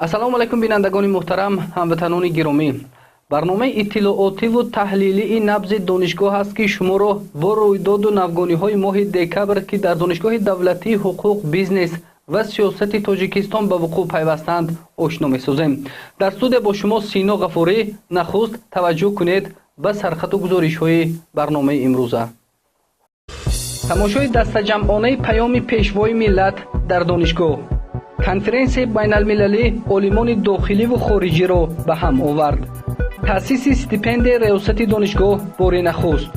Ассалому алайкум, бинандагони муҳтарам, ҳамватанони гиромӣ. Барномаи иттилоотиву таҳлилии «Набзи донишгоҳ» аст, ки шуморо бо рӯйдоду навгониҳои моҳи декабр, ки дар Донишгоҳи давлатии ҳуқуқ, бизнес ва сиёсати Тоҷикистон ба вуқӯъ пайвастанд, ошно месозем. Дар студия бо шумо Сино Ғафурӣ. Нахуст таваҷҷӯҳ кунед ба сархату гузоришҳои барномаи имрӯза. Тамошои дастаҷамъонаи паёми Пешвои миллат дар донишгоҳ. Конференсияи байналмилалӣ олимони дохиливу хориҷиро ба ҳам овард. Таъсиси стипендияи раёсати донишгоҳ бори нахуст.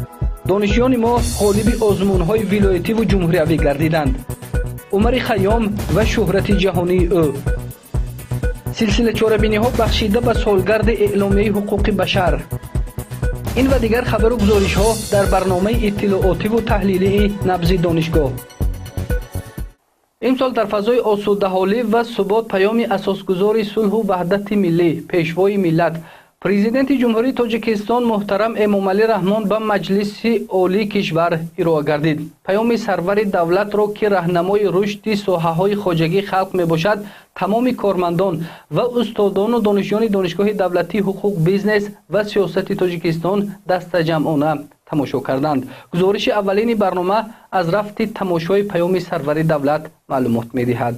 Донишҷӯёни мо ғолиби озмунҳои вилоятиву ҷумҳуриявӣ гардиданд. Умари Хайём ва шӯҳрати ҷаҳонии ӯ. Силсила чорабиниҳо бахшида ба солгарди Эъломияи ҳуқуқи башар. Ин ва дигар хабару гузоришҳо дар барномаи иттилоотиву таҳлилии «Набзи донишгоҳ». Имсол дар фазои осудаҳолӣ ва субот паёми асосгузори сулҳу ваҳдати миллӣ, Пешвои миллат, Президенти Ҷумҳурии Тоҷикистон муҳтарам Эмомалӣ Раҳмон ба Маҷлиси Олии кишвар ироа гардид. Паёми сарвари давлатро, ки раҳнамои рушди соҳаҳои хоҷагии халқ мебошад, тамоми кормандон ва устодону донишҷӯёни Донишгоҳи давлатии ҳуқуқ, бизнес ва сиёсати Тоҷикистон дастаҷамъона тамошо карданд. Гузориши аввалини барнома аз рафти тамошои паёми сарвари давлат маълумот медиҳад.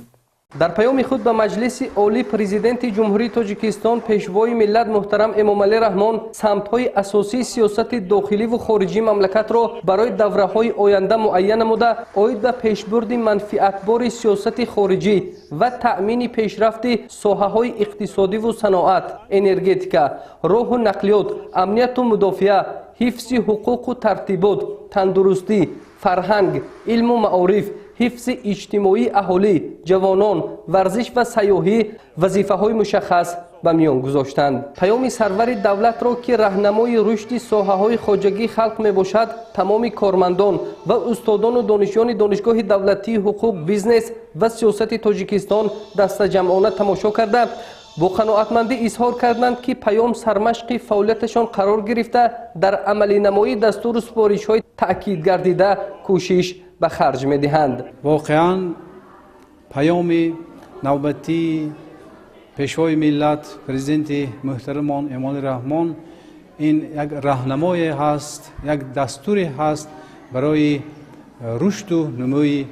Дар паёми худ ба Маҷлиси Олӣ Президенти Ҷумҳурии Тоҷикистон, Пешвои миллат муҳтарам Эмомалӣ Раҳмон самтҳои асосии сиёсати дохиливу хориҷии мамлакатро барои давраҳои оянда муайян намуда, оид ба пешбурди манфиатбори сиёсати хориҷӣ ва таъмини пешрафти соҳаҳои иқтисодиву саноат, энергетика, роҳу нақлиёт, амнияту мудофиа, ҳифзи ҳуқуқу тартибот, тандурустӣ, фарҳанг, илму маориф, ҳифзи иҷтимоии аҳолӣ, ҷавонон, варзиш ва сайёҳӣ вазифаҳои мушаххас ба миён гузоштанд. Паёми сарвари давлатро, ки раҳнамои рушди соҳаҳои хоҷагии халқ мебошад, тамоми кормандон ва устодону донишҷӯёни Донишгоҳи давлатии ҳуқуқ, бизнес ва сиёсати Тоҷикистон дастаҷамъона тамошо карда, бо қаноатмандӣ изҳор карданд, ки паём сармашқи фаъолияташон қарор гирифта, дар амалинамоии дастуру супоришҳои таъкид гардида кӯшиш ба харҷ медиҳанд. Воқеан, паёми навбатии Пешвои миллат, Президенти муҳтарамон Эмомалӣ Раҳмон ин як раҳнамое ҳаст, як дастуре ҳаст барои рушду нумӯи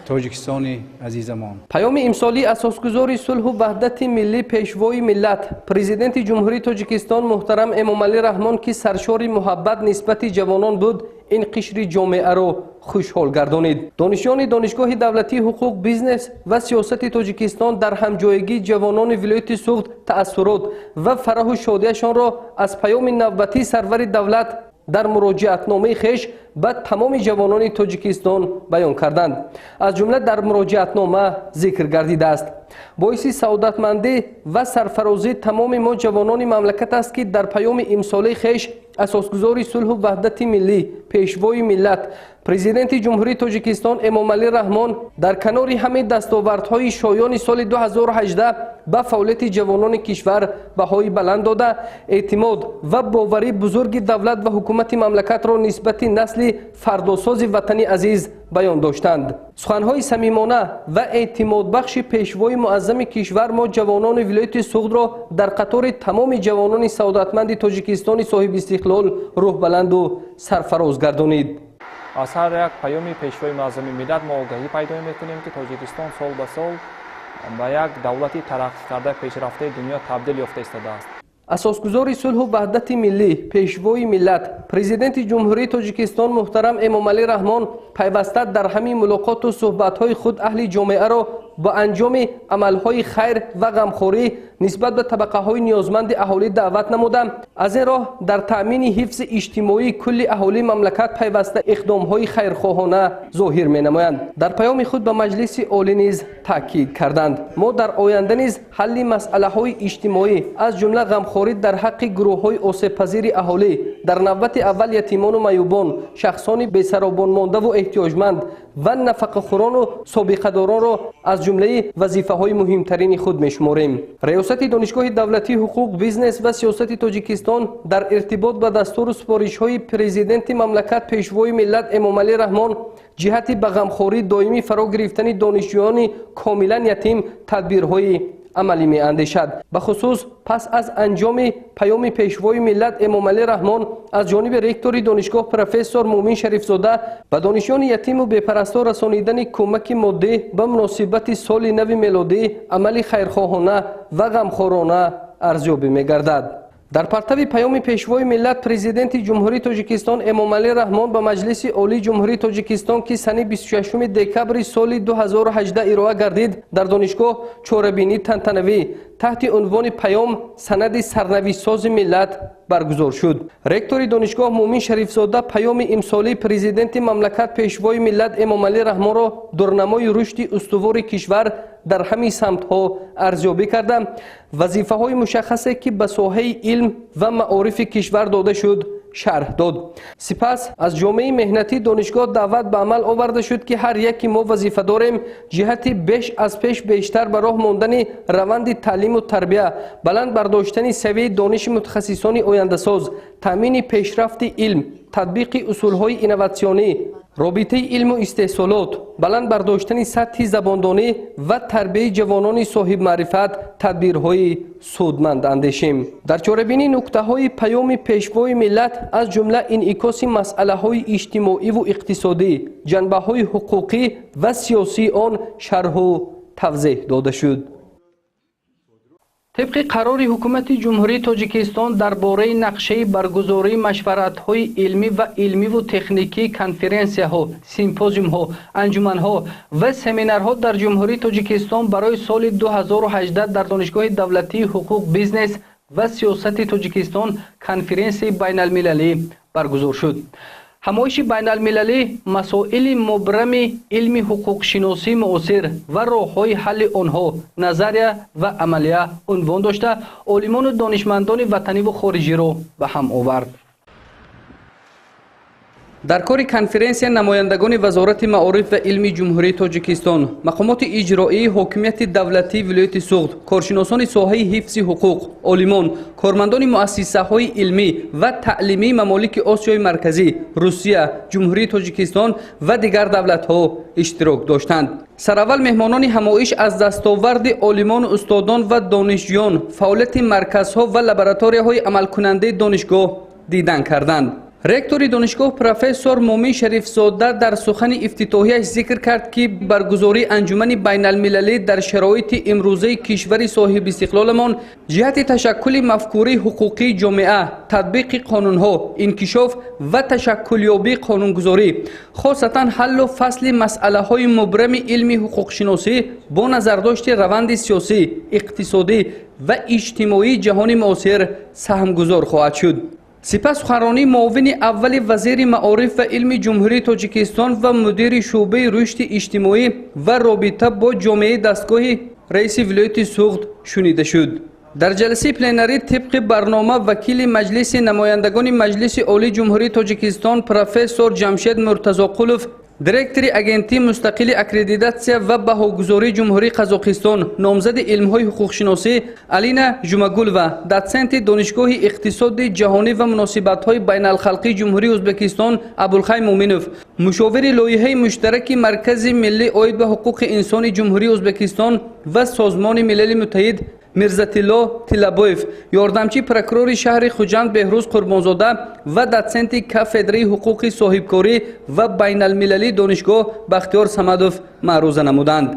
Тоҷикистони азизамон. Паёми имсолии асосгузори сулҳу ваҳдати миллӣ, Пешвои миллат, Президенти Ҷумҳурии Тоҷикистон муҳтарам Эмомалӣ Раҳмон, ки саршори муҳаббат нисбати ҷавонон буд, ин қишри ҷомеаро хушҳол гардонид. Донишҷӯёни Донишгоҳи давлатии ҳуқуқ, бизнес ва сиёсати Тоҷикистон дар ҳамҷоягии ҷавонони вилояти Суғд таассурот ва фараҳу шодиашонро аз паёми навбатии сарвари давлат дар муроҷиатномаи хеш ба тамоми ҷавонони Тоҷикистон баён карданд. Аз ҷумла дар муроҷиатнома зикр гардидааст: боиси саодатмандӣ ва сарфарозии тамоми мо ҷавонони мамлакат аст, ки дар паёми имсолаи хеш асосгузори сулҳу ваҳдати миллӣ, Пешвои миллат, Президенти Ҷумҳурии Тоҷикистон Эмомалӣ Раҳмон дар канори ҳамаи дастовардҳои шоёни соли 2018 ба фаъолияти ҷавонони кишвар баҳои баланд дода, эътимод ва боварии бузурги давлат ва ҳукумати мамлакатро нисбати насли фардосози ватани азиз баён доштанд. Суханҳои самимона ва эътимодбахши Пешвои муаззами кишвар мо ҷавонони вилояти Суғдро дар қатори тамоми ҷавонони саодатманди Тоҷикистони соҳибистиқлол рӯҳбаланду сарфароз гардонид. Аз ҳар як паёми Пешвои муаззами миллат мо огаҳӣ пайдо мекунем, ки Тоҷикистон сол ба сол ба як давлати тараққикарда, пешрафтаи дунё табдил ёфта истодааст. Асосгузори сулҳу ваҳдати миллӣ, Пешвои миллат, Президенти Ҷумҳурии Тоҷикистон муҳтарам Эмомалӣ Раҳмон пайваста дар ҳамин мулоқоту суҳбатҳои худ аҳли ҷомеаро ба анҷоми амалҳои хайр ва ғамхорӣ нисбат ба табақаҳои ниёзманди аҳолӣ даъват намуда, аз ин роҳ дар таъмини ҳифзи иҷтимоии кулли аҳолии мамлакат пайваста иқдомҳои хайрхоҳона зоҳир менамоянд. Дар паёми худ ба Маҷлиси Олӣ низ таъкид карданд: мо дар оянда низ ҳалли масъалаҳои иҷтимоӣ, аз ҷумла ғамхорӣ дар ҳаққи гурӯҳҳои осебпазири аҳолӣ, дар навбати аввал ятимону маъюбон, шахсони бесаробонмондаву эҳтиёҷманд ва нафақахӯрону собиқадоронро аз ҷумлаи вазифаҳои муҳимтарини худ мешуморем. Риёсати Донишгоҳи давлатии ҳуқуқ, бизнес ва сиёсати Тоҷикистон дар иртибот ба дастуру супоришҳои Президенти мамлакат, Пешвои миллат Эмомалӣ Раҳмон ҷиҳати ба ғамхории доимӣ фаро гирифтани донишҷӯёни комилан ятим тадбирҳои амалӣ меандешад. Бахусус пас аз анҷоми паёми Пешвои миллат Эмомалӣ Раҳмон аз ҷониби ректори донишгоҳ профессор Муъмин Шарифзода ба донишҷӯёни ятиму бепарастор расонидани кӯмаки моддӣ ба муносибати соли нави мелодӣ амали хайрхоҳона ва ғамхорона арзёбӣ мегардад. Дар партави паёми Пешвои миллат, Президенти Ҷумҳурии Тоҷикистон Эмомалӣ Раҳмон ба Маҷлиси Олии Ҷумҳурии Тоҷикистон, ки санаи 26 декабри соли 2018 ироа гардид, дар донишгоҳ чорабинии тантанавӣ таҳти унвони «Паём санади сарнавиштсози миллат» баргузор шуд. Ректори донишгоҳ Муъмин Шарифзода паёми имсолии Президенти мамлакат, Пешвои миллат Эмомалӣ Раҳмонро дурнамои рушди устувори кишвар дар ҳамин самтҳо арзёбӣ карда, вазифаҳои мушаххасе, ки ба соҳаи илм ва маорифи кишвар дода шуд, шарҳ дод. Сипас аз ҷомеаи меҳнатии донишгоҳ даъват ба амал оварда шуд, ки ҳар яки мо вазифа дорем ҷиҳати беш аз пеш бештар ба роҳ мондани раванди таълиму тарбия, баланд бардоштани савияи дониши мутахассисони ояндасоз, таъмини пешрафти илм, татбиқи усулҳои инноватсионӣ, робитаи илму истеҳсолот, баланд бардоштани сатҳи забондонӣ ва тарбияи ҷавонони соҳибмаърифат тадбирҳои судманд андешем. Дар чорабинӣ нуктаҳои паёми Пешвои миллат, аз ҷумла инъикоси масъалаҳои иҷтимоиву иқтисодӣ, ҷанбаҳои ҳуқуқӣ ва сиёсии он шарҳу тавзеҳ дода шуд. Тибқи қарори Ҳукумати Ҷумҳурии Тоҷикистон дар бораи нақшаи баргузории машваратҳои илмӣ ва илмиву техникӣ, конференсияҳо, симпозиумҳо, анҷуманҳо ва семинарҳо дар Ҷумҳурии Тоҷикистон барои соли 2018 дар Донишгоҳи давлатии ҳуқуқ, бизнес ва сиёсати Тоҷикистон конференсияи байналмилалӣ баргузор шуд. Ҳамоиши байналмилалӣ «Масоили мубрами илми ҳуқуқшиносии муосир ва роҳҳои ҳалли онҳо: назария ва амалия» унвон дошта, олимону донишмандони ватаниву хориҷиро ба ҳам овард. Дар кори конференсия намояндагони Вазорати маориф ва илми Ҷумҳурии Тоҷикистон, мақомоти иҷроии ҳокимияти давлатии вилояти Суғд, коршиносони соҳаи ҳифзи ҳуқуқ, олимон, кормандони муассисаҳои илмӣ ва таълимии мамолики Осиёи Марказӣ, Русия, Ҷумҳурии Тоҷикистон ва дигар давлатҳо иштирок доштанд. Сараввал меҳмонони ҳамоиш аз дастоварди олимону устодон ва донишҷӯён, фаъолияти марказҳо ва лабораторияҳои амалкунандаи донишгоҳ дидан карданд. Ректори донишгоҳ профессор Муъмин Шарифзода дар сухани ифтитоҳияш зикр кард, ки баргузории анҷумани байналмилалӣ дар шароити имрӯзаи кишвари соҳибистиқлоламон ҷиҳати ташаккули мафкурии ҳуқуқии ҷомеа, татбиқи қонунҳо, инкишоф ва ташаккулёбии қонунгузорӣ, хосатан ҳаллу фасли масъалаҳои мубрами илми ҳуқуқшиносӣ бо назардошти раванди сиёсӣ, иқтисодӣ ва иҷтимоии ҷаҳони муосир саҳмгузор хоҳад шуд. Сипас суханронии муовини аввали вазири маориф ва илми Ҷумҳурии Тоҷикистон ва мудири шӯъбаи рушди иҷтимоӣ ва робита бо ҷомеаи дастгоҳи раиси вилояти Суғд шунида шуд. Дар ҷаласаи пленарӣ тибқи барнома вакили Маҷлиси намояндагони Маҷлиси Олии Ҷумҳурии Тоҷикистон профессор Ҷамшед Муртазоқулов, директори Агентии мустақили аккредитатсия ва баҳогузории Ҷумҳурии Қазоқистон, номзади илмҳои ҳуқуқшиносӣ Алина Жумагулова, дотсенти Донишгоҳи иқтисоди ҷаҳонӣ ва муносибатҳои байналхалқии Ҷумҳурии Ӯзбекистон Абулхай Муъминов, мушовири лоиҳаи муштараки Маркази миллӣ оид ба ҳуқуқи инсони Ҷумҳурии Ӯзбекистон ва Созмони Милали Муттаҳид Мирзатилло Тиллабоев, ёрдамчии прокурори шаҳри Хуҷанд Беҳрӯз Қурбонзода ва дотсенти кафедраи ҳуқуқи соҳибкорӣ ва байналмилалии донишгоҳ Бахтиёр Самадов маъруза намуданд.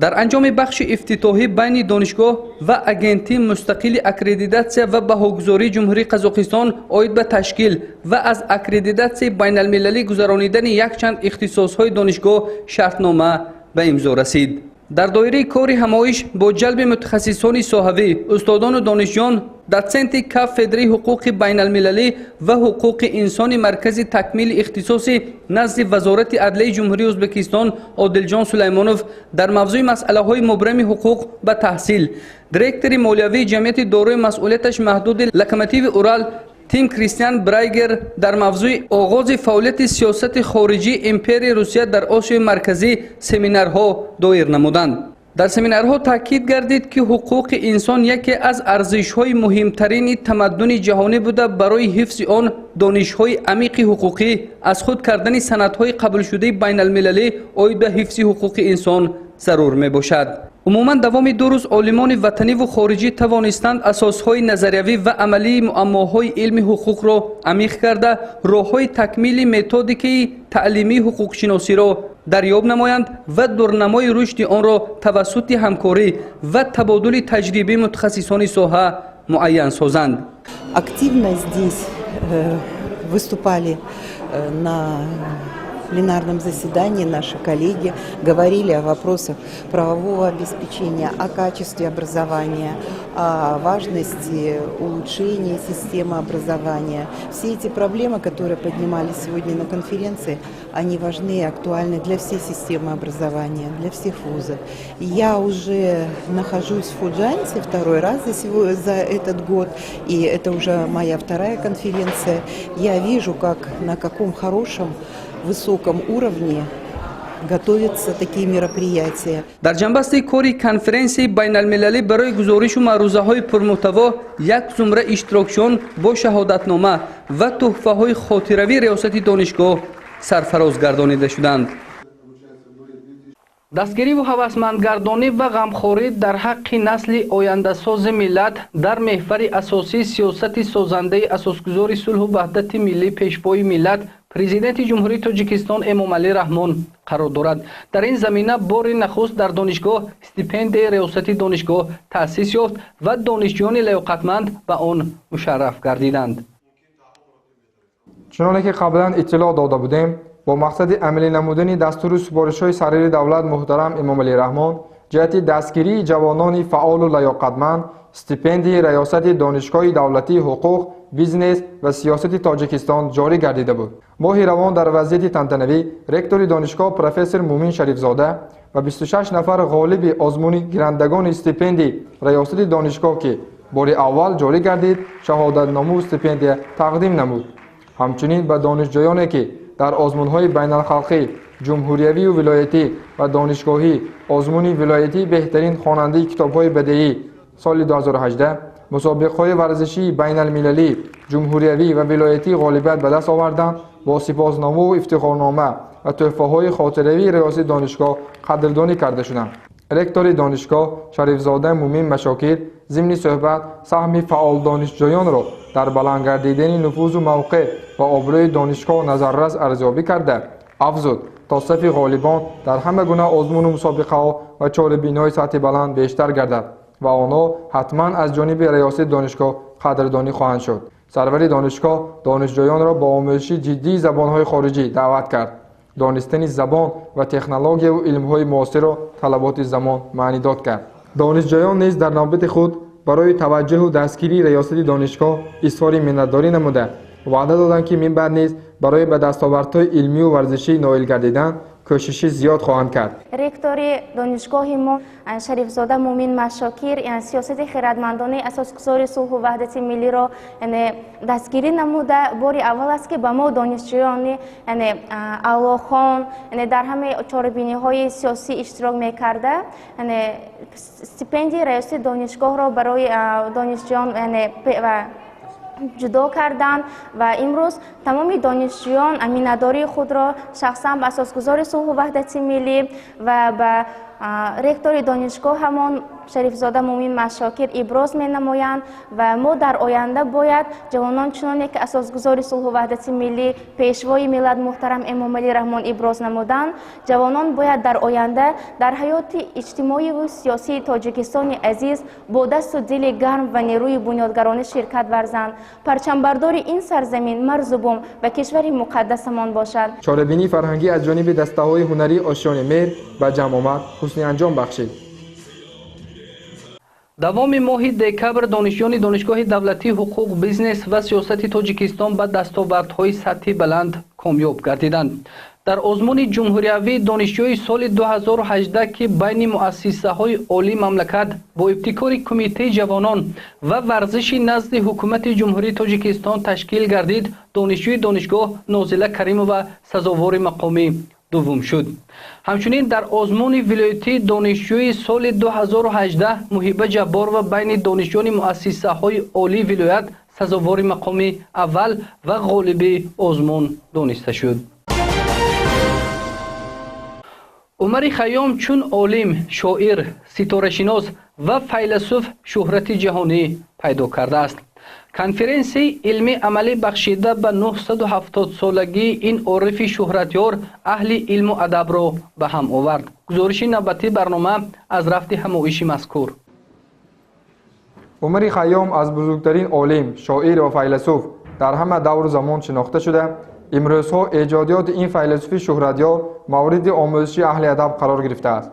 Дар анҷоми бахши ифтитоҳӣ байни донишгоҳ ва Агентии мустақили аккредитатсия ва баҳогузории Ҷумҳурии Қазоқистон оид ба ташкил ва аз аккредитатсияи байналмилалӣ гузаронидани якчанд ихтисосҳои донишгоҳ шартнома ба имзо расид. Дар доираи кори ҳамоиш бо ҷалби мутахассисони соҳавӣ, устодону донишҷӯён, дотсенти кафедраи ҳуқуқи байналмилалӣ ва ҳуқуқи инсони Маркази такмили ихтисоси назди Вазорати адлияи Ҷумҳурии Ӯзбекистон Одилҷон Сулаймонов дар мавзӯи масъалаҳои мубрами ҳуқуқ ба таҳсил, директори молиявии ҷамъияти дорои масъулияташ маҳдуди «Локомотиви Урал» Тим Кристиан Брайгер дар мавзӯи оғози фаъолияти сиёсати хориҷии империяи Русия дар Осиёи Марказӣ семинарҳо доир намуданд. Дар семинарҳо таъкид гардид, ки ҳуқуқи инсон яке аз арзишҳои муҳимтарини тамаддуни ҷаҳонӣ буда, барои ҳифзи он донишҳои амиқи ҳуқуқӣ, аз худ кардани санадҳои қабулшудаи байналмилалӣ оид ба ҳифзи ҳуқуқи инсон зарур мебошад. Умуман, давоми 2 рӯз олимони ватаниву хориҷӣ тавонистанд асосҳои назариявӣ ва амалии муаммоҳои илми ҳуқуқро амиқ карда, роҳҳои такмили методикаи таълимии ҳуқуқшиносиро дарёб намоянд ва дурнамои рушди онро тавассути ҳамкорӣ ва табодули таҷрибаи мутахассисони соҳа муайян созанд. Активно здесь выступали на пленарном заседании наши коллеги, говорили о вопросах правового обеспечения, о качестве образования, о важности улучшения системы образования. Все эти проблемы, которые поднимались сегодня на конференции, они важны и актуальны для всей системы образования, для всех вузов. Я уже нахожусь в Худжанде второй раз за этот год, и это уже моя вторая конференция. Я вижу, на каком хорошем, высоком уровне готовятся такие мероприятия. Дар ҷанбасти кори конференсияи байналмилалӣ барои гузоришу маърузаҳои пурмуҳтаво як зумра иштирокчиён бо шаҳодатнома ва тӯҳфаҳои хотиравии риёсати донишгоҳ сарфароз гардонида шуданд. Дастгириву ҳавасмандгардонӣ ва ғамхорӣ дар ҳаққи насли ояндасози миллат дар меҳвари асосии сиёсати созандаи асосгузори сулҳу ваҳдати миллӣ, Пешвои миллат, Президенти Ҷумҳурии Тоҷикистон Эмомалӣ Раҳмон қарор дорад. Дар ин замина бори нахуст дар донишгоҳ стипендияи риёсати донишгоҳ таъсис ёфт ва донишҷӯёни лаёқатманд ба он мушарраф гардиданд. Чуноне ки қаблан иттилоъ дода будем, бо мақсади амалӣ намудани дастуру супоришҳои сарвари давлат муҳтарам Эмомалӣ Раҳмон ҷиҳати дастгирии ҷавонони фаъолу лаёқатманд стипендияи раёсати Донишгоҳи давлатии ҳуқуқ, бизнес ва сиёсати Тоҷикистон ҷорӣ гардида буд. Моҳи равон дар вазъияти тантанавӣ ректори донишгоҳ профессор Мумин Шарифзода ва 26 нафар ғолиби озмуни гирандагони стипендии раёсати донишгоҳ, ки бори аввал ҷорӣ гардид, шаҳодатномаву стипендия тақдим намуд. Ҳамчунин ба донишҷӯёне, ки дар озмунҳои байналхалқӣ, ҷумҳуриявию вилоятӣ ва донишгоҳӣ, озмуни вилоятии беҳтарин хонандаи китобҳои бадеӣ соли 2018, мусобиқаҳои варзишии байналмилалӣ, ҷумҳуриявӣ ва вилоятӣ ғолибият ба даст оварданд, бо сипосномаву ифтихорнома ва тӯҳфаҳои хотиравии риёсати донишгоҳ қадрдонӣ карда шуданд. Ректори донишгоҳ Шарифзода Мумин Машокир зимни суҳбат саҳми фаъолдонишҷӯёнро дар баланд гардидани нуфузу мавқеъ ва обрӯи донишгоҳ назаррас арзёбӣ карда, афзуд, то сафи ғолибон дар ҳама гуна озмуну мусобиқаҳо ва чорабиниҳои сатҳи баланд бештар гардад ва онҳо ҳатман аз ҷониби раёсати донишгоҳ қадрдонӣ хоҳанд шуд. Сарвари донишгоҳ донишҷӯёнро бо омӯзиши ҷиддии забонҳои хориҷӣ даъват кард. Донистани забон ва технологияву илмҳои муосирро талаботи замон маънидод кард. Донишҷӯён низ дар навбати худ барои таваҷҷӯҳу дастгирии раёсати донишгоҳ изҳори миннатдорӣ намуда, ваъда доданд, ки минбаъд низ барои ба дастовардҳои илмию варзишӣ ноил гардидан кӯшиши зиёд хоҳанд кард. Ректори донишгоҳи мо Шарифзода Мумин Машокир сиёсати хирадмандонаи асосгузори сулҳу ваҳдати миллиро дастгирӣ намуда, бори аввал аст, ки ба мо донишҷӯёни аълохон дар ҳамаи чорабиниҳои сиёсӣ иштирок мекарда, стипендияи раёсати донишгоҳро барои донишҷӯён ҷудо карданд ва имрӯз тамоми донишҷӯён миннатдории худро шахсан ба асосгузори сулҳу ваҳдати миллӣ ва ба ректори донишгоҳамон Шарифзода Мумин Машокир иброз менамоянд ва мо дар оянда бояд ҷавонон, чуноне ки асосгузори сулҳу ваҳдати миллӣ, Пешвои миллат муҳтарам Эмомалӣ Раҳмон иброз намуданд, ҷавонон бояд дар оянда дар ҳаёти иҷтимоиву сиёсии Тоҷикистони азиз бо дасту дили гарм ва нерӯи бунёдгаронӣ ширкат варзанд, парчамбардори ин сарзамин, марзу бум ва кишвари муқаддасамон бошанд. Чорабинии фарҳангӣ аз ҷониби дастаҳои ҳунарии Ошёни Меҳр ба ҷамъ омад ҳусни анҷом бахшид. Давоми моҳи декабр донишҷӯёни Донишгоҳи давлатии ҳуқуқ, бизнес ва сиёсати Тоҷикистон ба дастовардҳои сатҳи баланд комёб гардиданд. Дар озмуни ҷумҳуриявии донишҷӯи соли 2018, ки байни муассисаҳои олии мамлакат бо ибтикори Кумитаи ҷавонон ва варзиши назди Ҳукумати Ҷумҳурии Тоҷикистон ташкил гардид, донишҷӯи донишгоҳ Нозила Каримова сазовори мақоми дуввум шуд. Ҳамчунин дар озмуни вилоятии донишҷӯи соли 2018 Муҳиба Ҷабборова байни донишҷӯёни муассисаҳои олии вилоят сазовори мақоми аввал ва ғолиби озмун дониста шуд. Умари Хайём чун олим, шоир, ситорашинос ва файласуф шӯҳрати ҷаҳонӣ пайдо кардааст. Конференсияи илмӣ амалӣ бахшида ба 970-солагии ин орифи шӯҳратёр аҳли илму адабро ба ҳам овард. Гузориши навбатии барнома аз рафти ҳамоиши мазкур. Умари Хайём аз бузургтарин олим, шоир ва файласуф дар ҳама давру замон шинохта шуда, имрӯзҳо эҷодиёти ин файласуфи шӯҳратёр мавриди омӯзиши аҳли адаб қарор гирифтааст.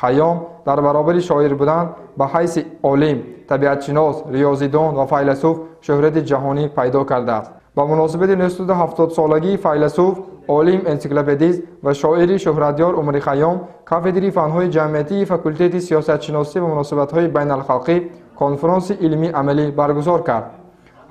Хайём дар баробари шоир будан ба ҳайси олим, табиатшинос, риёзидон ва файласуф шӯҳрати ҷаҳонӣ пайдо кардааст. Ба муносибати 970-солагии файласуф, олим, энсиклопедист ва шоири шӯҳратёр Умари Хайём кафедри фанҳои ҷамъиятии факултети сиёсатшиносӣ ва муносибатҳои байналхалқӣ конфронси илмии амалӣ баргузор кард.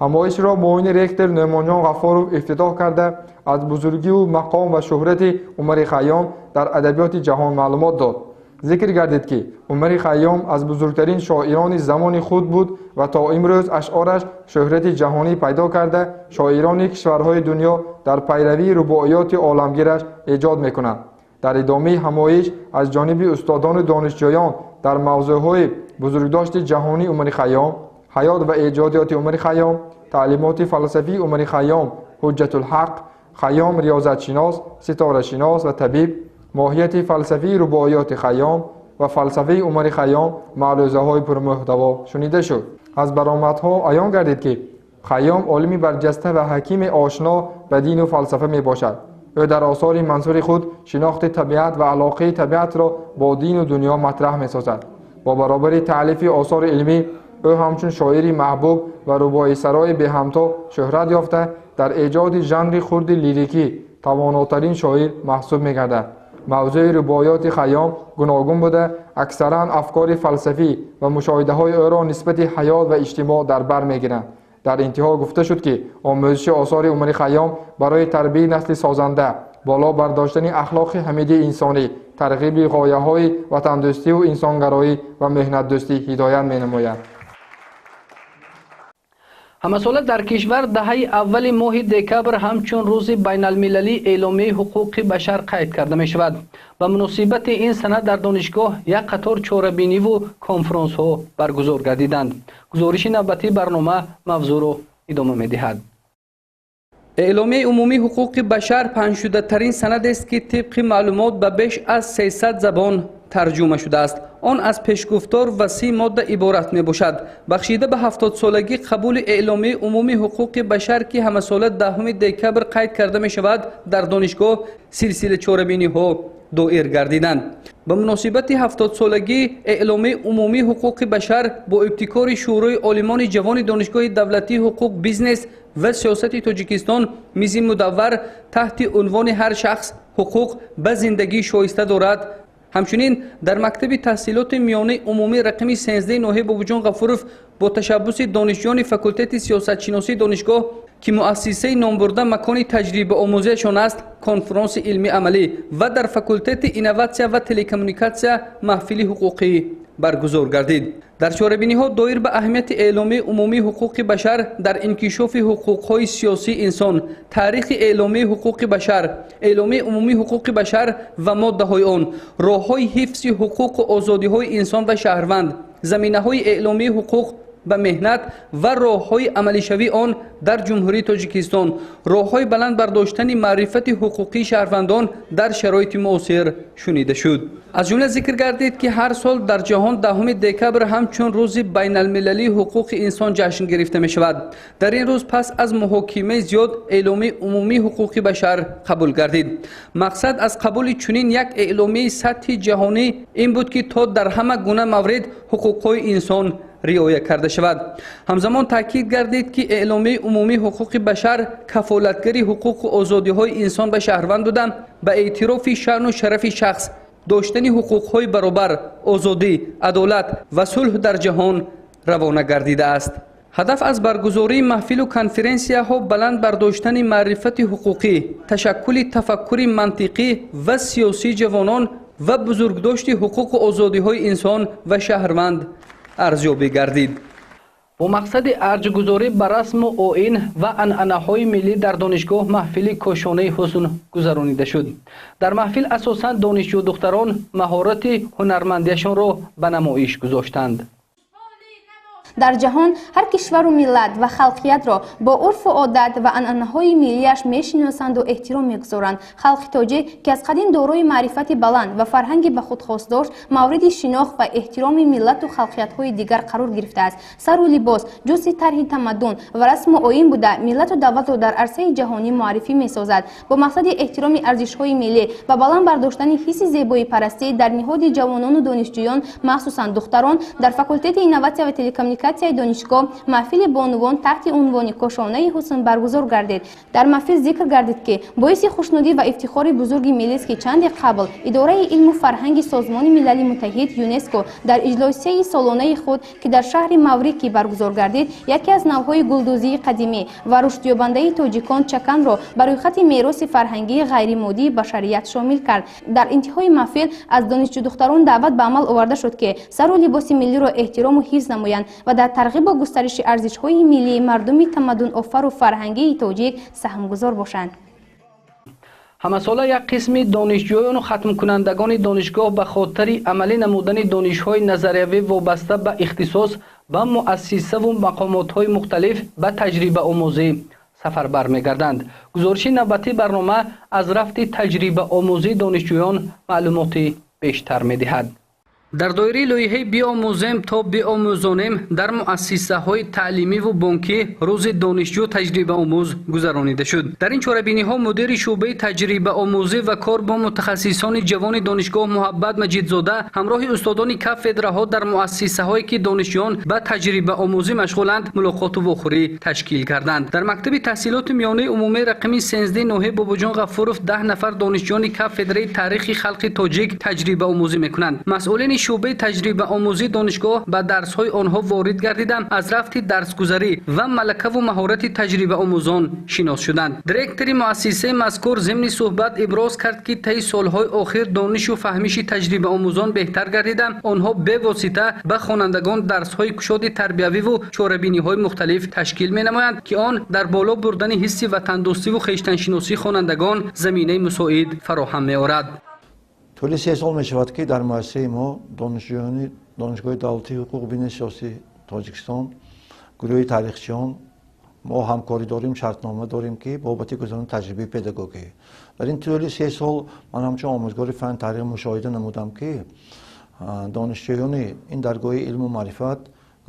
Ҳамоишро муовини ректор Нӯъмонҷон Ғаффоров ифтитоҳ карда, аз бузургиву мақом ва шӯҳрати Умари Хайём дар адабиёти ҷаҳон маълумот дод. Зикр гардид, ки Умари Хайём аз бузургтарин шоирони замони худ буд ва то имрӯз ашъораш шӯҳрати ҷаҳонӣ пайдо карда, шоирони кишварҳои дунё дар пайравии рубоиёти оламгираш эҷод мекунанд. Дар идомаи ҳамоиш аз ҷониби устодону донишҷӯён дар мавзӯъҳои бузургдошти ҷаҳонии Умари Хайём, ҳаёт ва эҷодиёти Умари Хайём, таълимоти фалсафии Умари Хайём, Ҳуҷҷатулҳақ, Хайём риёзатшинос, ситорашинос ва табиб, моҳияти фалсафии рубоиёти Хайём ва фалсафаи Умари Хайём маърӯзаҳои пурмуҳтаво шунида шуд. Аз баромадҳо аён гардид, ки Хайём олими барҷаста ва ҳакими ошно ба дину фалсафа мебошад. Ӯ дар осори мансури худ шинохти табиат ва алоқаи табиатро бо дину дунё матраҳ месозад. Бо баробари таълифи осори илмӣ, ӯ ҳамчун шоири маҳбуб ва рубоисарои беҳамто шӯҳрат ёфта, дар эҷоди жанри хурди лирикӣ тавонотарин шоир маҳсуб мегардад. Мавзӯи рубоиёти Хайём гуногун буда, аксаран афкори фалсафӣ ва мушоҳидаҳои ӯро нисбати ҳаёт ва иҷтимоъ дар бар мегиранд. Дар интиҳо гуфта шуд, ки омӯзиши осори Умари Хайём барои тарбияи насли созанда, боло бардоштани ахлоқи ҳамидии инсонӣ, тарғиби ғояҳои ватандӯстиву инсонгароӣ ва меҳнатдӯстӣ ҳидоят менамояд. Ҳамасола дар кишвар даҳаи аввали моҳи декабр ҳамчун рӯзи байналмилалии эъломияи ҳуқуқи башар қайд карда мешавад. Ба муносибати ин сана дар донишгоҳ як қатор чорабиниву конфронсҳо баргузор гардиданд. Гузориши навбатии барнома мавзӯъро идома медиҳад. Эъломияи умумии ҳуқуқи башар паҳншудатарин санадест, ки тибқи маълумот ба беш аз 300 забон тарҷума шудааст. Он аз пешгуфтор ва 30 модда иборат мебошад. Бахшида ба 70-солагии қабули эъломияи умумии ҳуқуқи башар, ки ҳамасола 10 декабр қайд карда мешавад, дар донишгоҳ силсила чорабиниҳо доир гардиданд. Ба муносибати 70-солагии эъломияи умумии ҳуқуқи башар бо ибтикори Шӯрои олимони ҷавони Донишгоҳи давлатии ҳуқуқ, бизнес ва сиёсати Тоҷикистон мизи мудаввар таҳти унвони «Ҳар шахс ҳуқуқ ба зиндагии шоиста дорад» ҳамчунин дар мактаби таҳсилоти миёнаи умумӣ рақами 13 ноҳияи Бобоҷон Ғафуров бо ташаббуси донишҷӯёни факултети сиёсатшиносии донишгоҳ, ки муассисаи номбурда макони таҷрибаомӯзиашон аст, конфронси илмии амалӣ ва дар факултети инноватсия ва телекоммуникатсия маҳфили ҳуқуқӣ баргузор гардид. Дар чорабиниҳо доир ба аҳамияти эъломияи умумии ҳуқуқи башар дар инкишофи ҳуқуқҳои сиёсии инсон, таърихи эъломияи ҳуқуқи башар, эъломияи умумии ҳуқуқи башар ва моддаҳои он, роҳҳои ҳифзи ҳуқуқу озодиҳои инсон ва шаҳрванд, заминаҳои эъломияи ҳуқуқ ба меҳнат ва роҳҳои амалишавии он дар Ҷумҳурии Тоҷикистон, роҳҳои баланд бардоштани маърифати ҳуқуқии шаҳрвандон дар шароити муосир шунида шуд. Аз ҷумла зикр гардид, ки ҳар сол дар ҷаҳон 10 декабр ҳамчун рӯзи байналмилалии ҳуқуқи инсон ҷашн гирифта мешавад. Дар ин рӯз пас аз муҳокимаи зиёд эъломияи умумии ҳуқуқи башар қабул гардид. Мақсад аз қабули чунин як эъломияи сатҳи ҷаҳонӣ ин буд, ки то дар ҳама гуна маврид ҳуқуқҳои инсон риоя карда шавад. Ҳамзамон таъкид гардид, ки Эъломияи умумии ҳуқуқи башар кафолатгари ҳуқуқу озодиҳои инсон ва шаҳрванд буда, ба эътирофи шаъну шарафи шахс, доштани ҳуқуқҳои баробар, озодӣ, адолат ва сулҳ дар ҷаҳон равона гардидааст. Ҳадаф аз баргузории маҳфилу конференсияҳо баланд бардоштани маърифати ҳуқуқӣ, ташаккули тафаккури мантиқӣ ва сиёсии ҷавонон ва бузургдошти ҳуқуқу озодиҳои инсон ва шаҳрванд арзёбӣ гардид. Бо мақсади арҷгузорӣ ба расму оин ва анъанаҳои миллӣ дар донишгоҳ маҳфили Кошонаи ҳусн гузаронида шуд. Дар маҳфил асосан донишҷӯ духтарон маҳорати ҳунармандиашонро ба намоиш гузоштанд. Дар ҷаҳон ҳар кишвару миллат ва халқиятро бо урфу одат ва анъанаҳои миллиаш мешиносанду эҳтиром мегузоранд. Халқи тоҷик, ки аз қадим дорои маърифати баланд ва фарҳанги ба худ хос дошт, мавриди шинохт ва эҳтироми миллату халқиятҳои дигар қарор гирифтааст. Сару либос ҷузъи тарҳи тамаддун ва расму оин буда, миллату давлатро дар арсаи ҷаҳонӣ муаррифӣ месозад. Бо мақсади эҳтироми арзишҳои миллӣ ва баланд бардоштани ҳисси зебоипарастӣ дар ниҳоди ҷавонону донишҷӯён, махсусан духтарон, дар факултети инноватсия ва телекоммуникатсияи донишгоҳ маҳфили бонувон таҳти унвони Кошонаи ҳусн баргузор гардид. Дар маҳфил зикр гардид, ки боиси хушнудӣ ва ифтихори бузурги миллист, ки чанде қабл Идораи илму фарҳанги Созмони Милали Муттаҳид ЮНЕСКО дар иҷлосияи солонаи худ, ки дар шаҳри Маврикӣ баргузор гардид, яке аз навъҳои гулдӯзии қадимӣ ва рушдёбандаи тоҷикон, чаканро ба рӯйхати мероси фарҳангии ғайримоддии башарият шомил кард. Дар интиҳои маҳфил аз донишҷӯдухтарон даъват ба амал оварда шуд, ки сару либоси миллиро эҳтирому ҳифз намоянд ва дар тарғибу густариши арзишҳои миллии мардуми тамаддунофару фарҳангии тоҷик саҳмгузор бошанд. Ҳамасола як қисми донишҷӯёну хатмкунандагони донишгоҳ ба хотири амалӣ намудани донишҳои назариявӣ вобаста ба ихтисос ба муассисаву мақомотҳои мухталиф ба таҷрибаомӯзӣ сафарбар мегарданд. Гузориши навбатии барнома аз рафти таҷрибаомӯзии донишҷӯён маълумоти бештар медиҳад. Дар доираи лоиҳаи «Биомӯзем то биомӯзонем» дар муассисаҳои таълимиву бонкӣ рӯзи донишҷӯ таҷрибаомӯз гузаронида шуд. Дар ин чорабиниҳо мудири шӯъбаи таҷрибаомӯзӣ ва кор бо мутахассисони ҷавони донишгоҳ Муҳаббат Маҷидзода ҳамроҳи устодони кафедраҳо дар муассисаҳое, ки донишҷӯён ба таҷрибаомӯзӣ машғуланд, мулоқоту вохӯрӣ ташкил карданд. Дар мактаби таҳсилоти миёнаи умумии рақами 13 ноҳияи Бобоҷон Ғафуров 10 нафар донишҷӯёни кафедраи таърихи халқи тоҷик таҷрибаомӯзӣ мекунанд. Масъулини шӯъбаи таҷрибаомӯзии донишгоҳ ба дарсҳои онҳо ворид гардида, аз рафти дарсгузарӣ ва малакаву маҳорати таҷрибаомӯзон шинос шуданд. Директори муассисаи мазкур зимни суҳбат иброз кард, ки таи солҳои охир донишу фаҳмиши таҷрибаомӯзон беҳтар гардида, онҳо бевосита ба хонандагон дарсҳои кушоди тарбиявиву чорабиниҳои мухталиф ташкил менамоянд, ки он дар боло бурдани ҳисси ватандӯстиву хештаншиносии хонандагон заминаи мусоид фароҳам меорад. Тӯли 3 сол мешавад, ки дар муассисаи мо донишҷӯёни Донишгоҳи давлатии ҳуқуқ, бизнеси сиёсии Тоҷикистон, гурӯҳи таърихчиён мо ҳамкорӣ дорим, шартнома дорим, ки бобати гузаронидани таҷрибаи педагогӣ. Дар ин тӯли 3 сол ман ҳамчун омӯзгори фанни таърих мушоҳида намудам, ки донишҷӯёни ин даргоҳи илму маърифат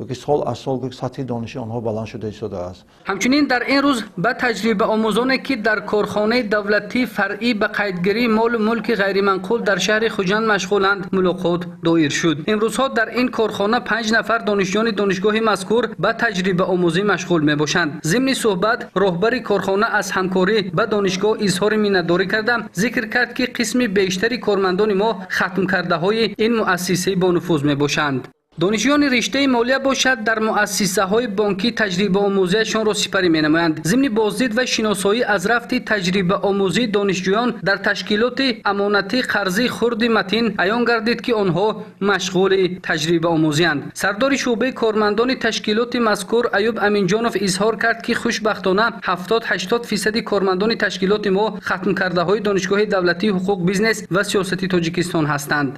ки сол аз сол сатҳи дониши онҳо баланд шуда истодааст. Ҳамчунин дар ин рӯз ба таҷрибаомӯзоне, ки дар корхонаи давлатии фаръӣ ба қайдгирии молу мулки ғайриманқул дар шаҳри Хуҷанд машғуланд, мулоқот доир шуд. Имрӯзҳо дар ин корхона 5 нафар донишҷӯёни донишгоҳи мазкур ба таҷрибаомӯзӣ машғул мебошанд. Зимни суҳбат роҳбари корхона аз ҳамкорӣ ба донишгоҳ изҳори миннатдорӣ карда, зикр кард, ки қисми бештари кормандони мо хатмкардаҳои ин муассисаи бонуфуз мебошанд. Донишҷӯёни риштаи молия бошад, дар муассисаҳои бонкӣ таҷрибаомӯзиашонро сипарӣ менамоянд. Зимни боздид ва шиносоӣ аз рафти таҷрибаомӯзии донишҷӯён дар ташкилоти амонатии қарзии хурди матин аён гардид, ки онҳо машғули таҷрибаомӯзианд. Сардори шӯъбаи кормандони ташкилоти мазкур Аюб Аминҷонов изҳор кард, ки хушбахтона 70-80 фисади кормандони ташкилоти мо хатмкардаҳои Донишгоҳи давлатии ҳуқуқ, бизнес ва сиёсати Тоҷикистон ҳастанд.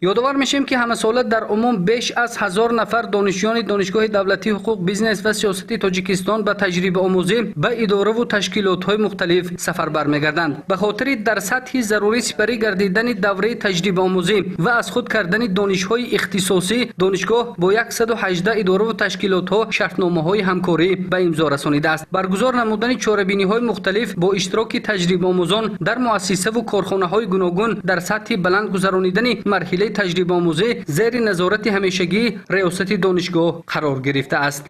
Ёдовар мешем, ки ҳамасола дар умум беш аз 1000 нафар донишҷӯёни Донишгоҳи давлатии ҳуқуқ, бизнес ва сиёсати Тоҷикистон ба таҷрибаомӯзӣ ба идораву ташкилотҳои мухталиф сафарбар мегарданд. Ба хотири дар сатҳи зарурӣ сипарӣ гардидани давраи таҷрибаомӯзӣ ва аз худ кардани донишҳои ихтисосӣ, донишгоҳ бо 118 идораву ташкилотҳо шартномаҳои ҳамкорӣ ба имзо расонидааст. Баргузор намудани чорабиниҳои мухталиф бо иштироки таҷрибаомӯзон дар муассисаву корхонаҳои гуногун дар сатҳи баланд гузаронидани марҳилаи марҳилаи таҷрибаомӯзӣ зери назорати ҳамешагии риёсати донишгоҳ қарор гирифтааст.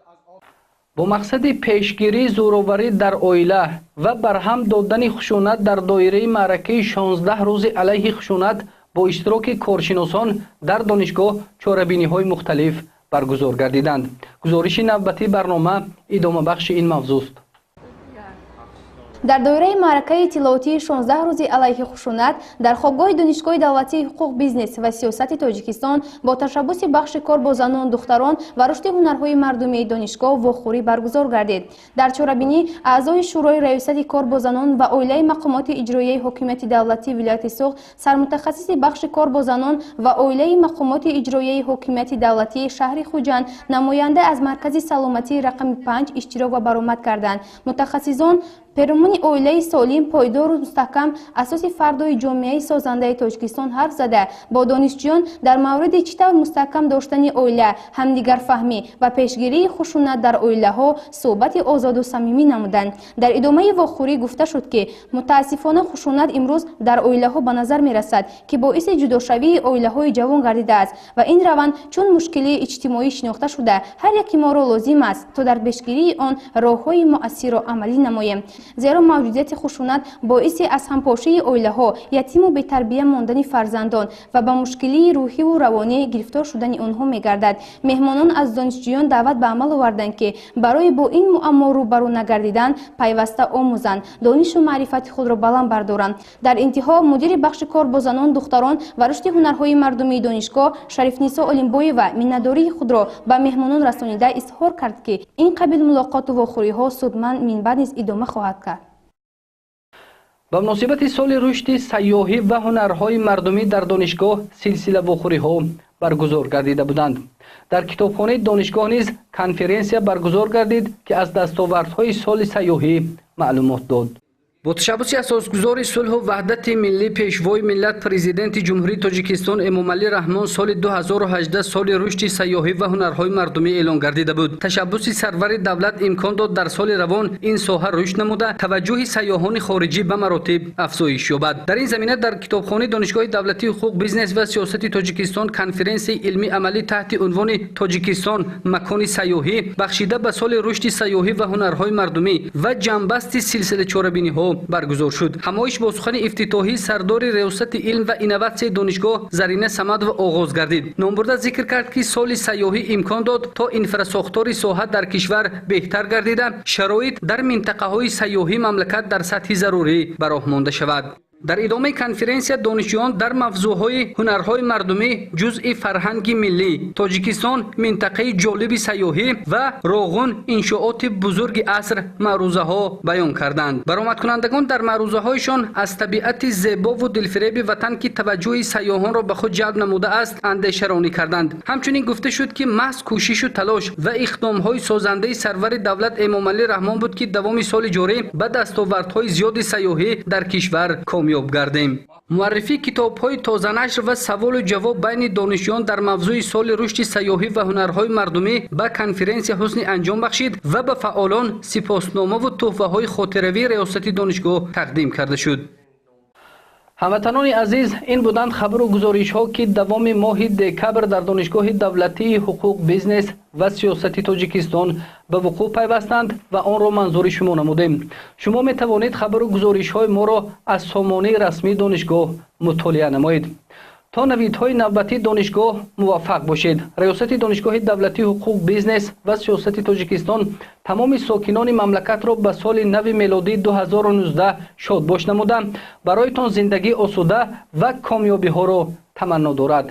Бо мақсади пешгирии зӯроварӣ дар оила ва барҳам додани хушунат дар доираи маъракаи 16 рӯзи алайҳи хушунат бо иштироки коршиносон дар донишгоҳ чорабиниҳои мухталиф баргузор гардиданд. Гузориши навбатии барнома идомабахши ин мавзӯст. Дар доираи маъракаи иттилоотии 16 рӯзи алайҳи хушунат дар хобгоҳи Донишгоҳи давлатии ҳуқуқ, бизнес ва сиёсати Тоҷикистон бо ташаббуси бахши кор бо занон, духтарон ва рушди ҳунарҳои мардумии донишгоҳ вохӯрӣ баргузор гардид. Дар чорабинӣ аъзои Шӯрои раёсати кор бо занон ва оилаи мақомоти иҷроияи ҳокимияти давлатии вилояти Суғд, сармутахассиси бахши кор бо занон ва оилаи мақомоти иҷроияи ҳокимияти давлатии шаҳри Хуҷанд, намоянда аз маркази саломатии рақами 5 иштирок ва баромад карданд. Мутахассисон перомуни оилаи солим, пойдору мустаҳкам, асоси фардои ҷомеаи созандаи Тоҷикистон ҳарф зада, бо донишҷӯён дар мавриди чӣ тавр мустаҳкам доштани оила, ҳамдигарфаҳмӣ ва пешгирии хушунат дар оилаҳо суҳбати озоду самимӣ намуданд. Дар идомаи вохӯрӣ гуфта шуд, ки мутаассифона хушунат имрӯз дар оилаҳо ба назар мерасад, ки боиси ҷудошавии оилаҳои ҷавон гардидааст ва ин раванд чун мушкилии иҷтимоӣ шинохта шуда, ҳар яки моро лозим аст, то дар пешгирии он роҳҳои муассирро амалӣ намоем. Зеро мавҷудияти хушунат боиси аз ҳампошии оилаҳо, ятиму бетарбия мондани фарзандон ва ба мушкилии рӯҳиву равонӣ гирифтор шудани онҳо мегардад. Меҳмонон аз донишҷӯён даъват ба амал оварданд, ки барои бо ин муаммо рӯбарӯ нагардидан пайваста омӯзанд, донишу маърифати худро баланд бардоранд. Дар интиҳо мудири бахши кор бо занон, духтарон ва рушди ҳунарҳои мардумии донишгоҳ Шарифнисо Олимбоева миннатдории худро ба меҳмонон расонида изҳор кард, ки ин қабил мулоқоту вохӯриҳо судманд минбаъд низ идома хоҳад кард. Ба муносибати соли рушди сайёҳӣ ва ҳунарҳои мардумӣ дар донишгоҳ силсила вохӯриҳо баргузор гардида буданд. Дар китобхонаи донишгоҳ низ конференсия баргузор гардид, ки аз дастовардҳои соли сайёҳӣ маълумот дод. Бо ташаббуси асосгузори сулҳу ваҳдати миллӣ, Пешвои миллат, Президенти Ҷумҳурии Тоҷикистон Эмомалӣ Раҳмон соли 2018 соли рушди сайёҳӣ ва ҳунарҳои мардумӣ эълон гардида буд. Ташаббуси сарвари давлат имкон дод дар соли равон ин соҳа рушд намуда, таваҷҷӯҳи сайёҳони хориҷӣ ба маротиб афзоиш ёбад. Дар ин замина дар китобхонаи Донишгоҳи давлатии ҳуқуқ, бизнес ва сиёсати Тоҷикистон конференсияи илмӣ амалӣ таҳти унвони «Тоҷикистон макони сайёҳӣ» бахшида ба соли рушди сайёҳӣ ва ҳунарҳои мардумӣ ва ҷамъбасти силсила чорабиниҳо баргузор шуд. Ҳамоиш бо сухани ифтитоҳии сардори Риёсати илм ва инноватсияи донишгоҳ Зарина Самадова оғоз гардид. Номбурда зикр кард, ки соли сайёҳӣ имкон дод, то инфрасохтори соҳа дар кишвар беҳтар гардида, шароит дар минтақаҳои сайёҳии мамлакат дар сатҳи зарурӣ ба роҳ монда шавад. Дар идомаи конференсия донишҷӯён дар мавзӯъҳои ҳунарҳои мардумӣ, ҷузъи фарҳанги миллӣ, Тоҷикистон минтақаи ҷолиби сайёҳӣ ва Роғун иншооти бузурги аср маърузаҳо баён карданд. Баромадкунандагон дар маърузаҳояшон аз табиати зебову дилфиреби ватан, ки таваҷҷӯҳи сайёҳонро ба худ ҷалб намудааст, андешаронӣ карданд. Ҳамчунин гуфта шуд, ки маҳз кӯшишу талош ва иқдомҳои созандаи сарвари давлат Эмомалӣ Раҳмон буд, ки давоми соли ҷорӣ ба дастовардҳои зиёди сайёҳӣ дар кишвар комёб гардем. Муаррифии китобҳои тозанашр ва саволу ҷавоб байни донишҷӯён дар мавзӯи соли рушди сайёҳӣ ва ҳунарҳои мардумӣ ба конференсия ҳусни анҷом бахшид ва ба фаъолон сипосномаву тӯҳфаҳои хотиравии риёсати донишгоҳ тақдим карда шуд. Ҳамватанони азиз, ин буданд хабару гузоришҳо, ки давоми моҳи декабр дар Донишгоҳи давлатии ҳуқуқ, бизнес ва сиёсати Тоҷикистон ба вуқӯъ пайвастанд ва онро манзури шумо намудем. Шумо метавонед хабару гузоришҳои моро аз сомонаи расмии донишгоҳ мутолиа намоед. То навидҳои навбатии донишгоҳ муваффақ бошед. Риёсати Донишгоҳи давлатии ҳуқуқ, бизнес ва сиёсати Тоҷикистон тамоми сокинони мамлакатро ба соли нави мелодии 2019 шодбош намуда, бароятон зиндагии осуда ва комёбиҳоро таманно дорад.